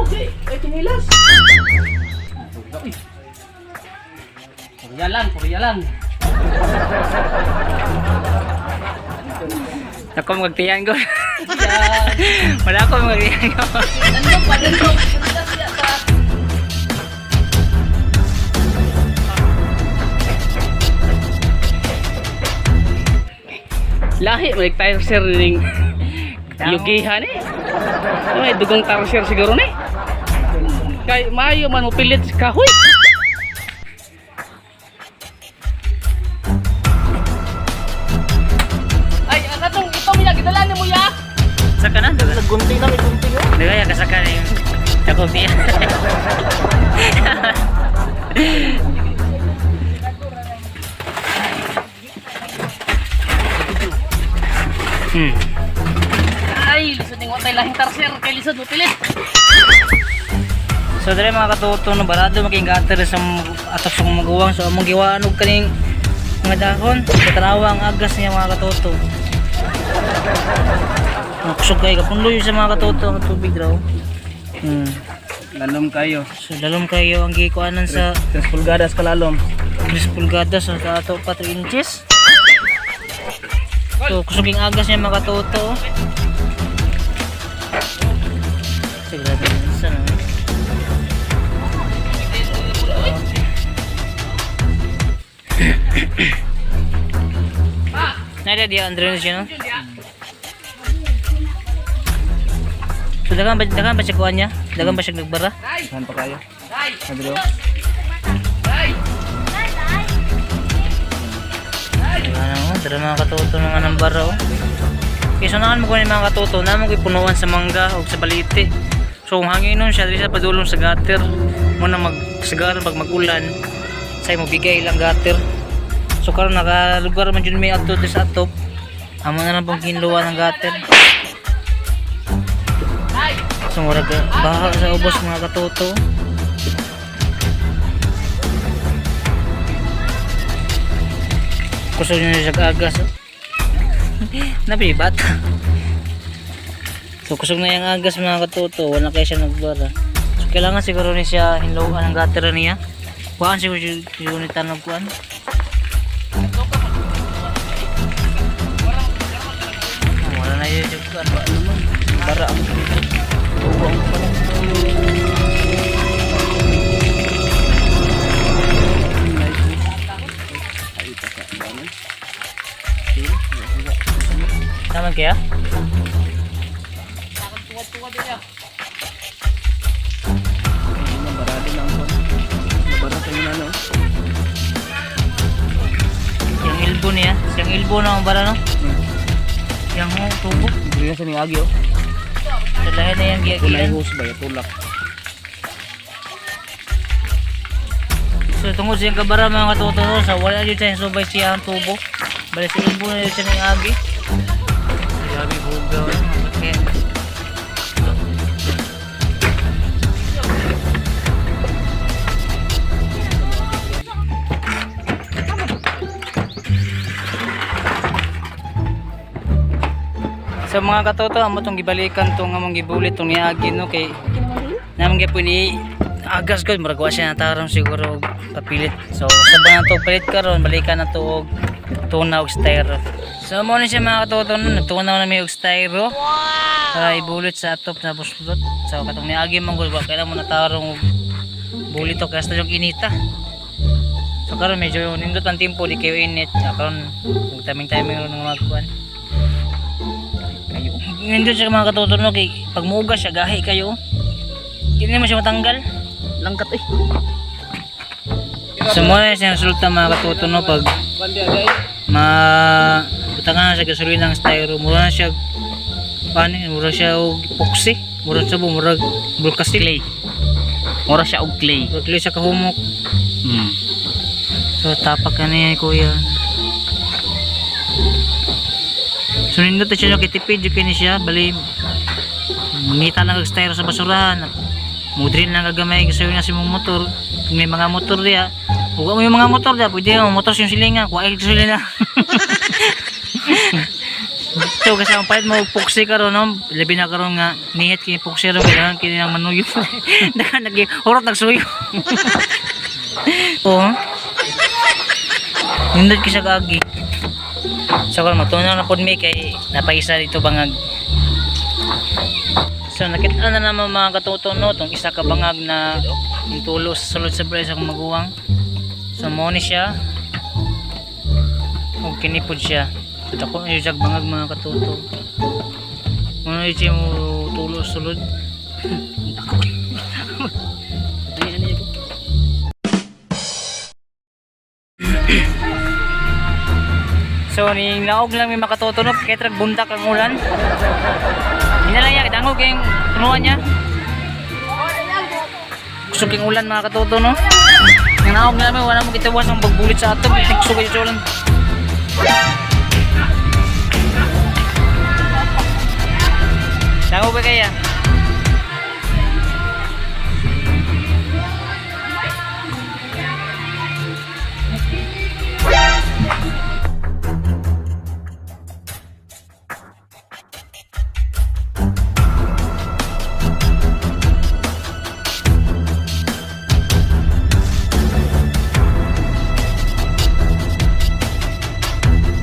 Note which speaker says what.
Speaker 1: Okay. Ay, kinilas. Uy. Purya lang, purya lang.
Speaker 2: Ako magtiyan ko. Wala ko magtiyan ko.
Speaker 1: Nandok pa, nandok. Punta siya sa. Lahi mo tayo sir ning yugihan eh. Ay, dugong tarsier siguro ni. Kay maayo man mo pilit sa kahoy. Ay, ang katong ito mi gidala nimo ya.
Speaker 2: Sa kanan, daga.
Speaker 3: Gunting na, may gunting oh.
Speaker 2: Daga ya kasaka ni. Ako tiyan.
Speaker 1: Ay, lisod ning watay lahing tarsier kay lisod mo pilit.
Speaker 2: So dere mga katuto no, barado maging gutter sa atop sa maguwang, so among giwaan og kaning mga dahon katanawa ang agas niya, mga katuto. Kusog kay kapunloy sa mga katuto ang tubig raw.
Speaker 3: Lalom kayo.
Speaker 2: So lalom kayo ang gikuanan sa
Speaker 3: 3 pulgadas kalalom.
Speaker 2: 3 pulgadas sa ato pa 3 inches. So kusog yung agas niya, mga katuto. Sigurado sa no. Nada dia Andre siya, no? So dagan ba siya kuan niya? Dagan ba siya nagbara?
Speaker 3: Saan pa kayo? Sabi daw.
Speaker 2: Wala na oh, tara mga katuto ng anang bara oh. Kaya sunaan mo ko ni mga katuto, namo ko'y punuan sa mangga o sa balite. So kung hanginon siya, dili sa padulong sa gutter, mo na magsigar pag magulan, say mo bigay ilang gutter. So karon nakalugar man jud may adto diri sa atop. Amo na lang pong kinluwa ng gutter. So murag baha sa ubos, mga katuto. Kusog niya siya agas. Oh. Nabi bata. So kusog na yung agas, mga katuto, wala kaya siya nagbara. So kailangan siguro ni siya hinluan ang gutter niya. Kuan siguro siguro ni tanog kuan. Ah, wala na yun yung kuan.
Speaker 3: Bara ang
Speaker 2: Tama kaya?
Speaker 3: Barado na ang kuan. Bara sa ina no.
Speaker 2: Yung ilbo niya. Siyang ilbo na ang bara no? Yang ho, tubo.
Speaker 3: Dili na sa ning agi oh.
Speaker 2: Sa lahi na yung
Speaker 3: Tulay
Speaker 2: giyagiyan.
Speaker 3: hose ba ya tulak.
Speaker 2: So tungod sa iyang kabara, mga katuto, sa wala yun siya subay siya ang tubo. Bali sa ilbo na yun siya ng agi. Grabe bugaw. Kaya sa mga katoto, amo tong gibalikan tong among gibulit tong niagi no, kay namang gyapon ni agas ko, murag wa siya natarom siguro og papilit. So sa ba na to palit karon, balikan na to og tunaw og styro. So mo ni siya, mga katoto, no, nagtunaw na mi og styro para ibulit sa atop na buslot. So katong niagi man gud, wa kailan mo natarong og bulit to kay hasta yung inita. So karon medyo nindot ang timpo, di kayo init. So, karon timing timing ron ng magkuan.
Speaker 3: Kayo.
Speaker 2: Nindot siya, mga katoto, no, kay pag muugas siya gahi kayo. Hindi mo siya matanggal.
Speaker 3: Langkat eh.
Speaker 2: So mo na siya resulta, mga katoto, no, pag
Speaker 3: Bandi agay.
Speaker 2: ma butangan na siya gasolina ang styro, mura na siya paano yun, mura siya og epoxy, mura siya bo murag bulkasil.
Speaker 1: Clay. Mura siya og clay.
Speaker 2: Murag clay siya kahumok. So tapak na niya kuya. So nindot na siya no, kay tipid jud kini siya, bali mangita lang og styro sa basurahan. Mudrin lang kagamay gasolina sa imong motor. Kung may mga motor diya, ug mo yung mga motor diya, pwede mo motor sa imong silingan, kuha gasolina. So kasi ang palit mo og puksi karon no, labi na karon nga nihit kini puksi ro kailangan kini ang manuyo. Daghan nagi hurot nagsuyo. Oo. Nindot kisa kaagi. So karon matunaw na pud mi kay napaisa dito bangag. So nakita na naman mga katuto no tong isa ka bangag na tulo sa sulod sa balay sa akong maguwang. So mo ni siya. Ug kini pud siya. So dako na siya bangag mga katuto. Mo na siya mo tulo sa sulod.
Speaker 3: Ano ano yun?
Speaker 2: So ni naog lang may makatuto no kay trag bundak ang ulan. Hindi na lang niya dangog kayong punuan niya. Kusog kayong ulan mga katuto no. Nang naog na namin wala mo kitawas ang pagbulit sa ato kusog kayo sa ulan. Dangog ba kaya?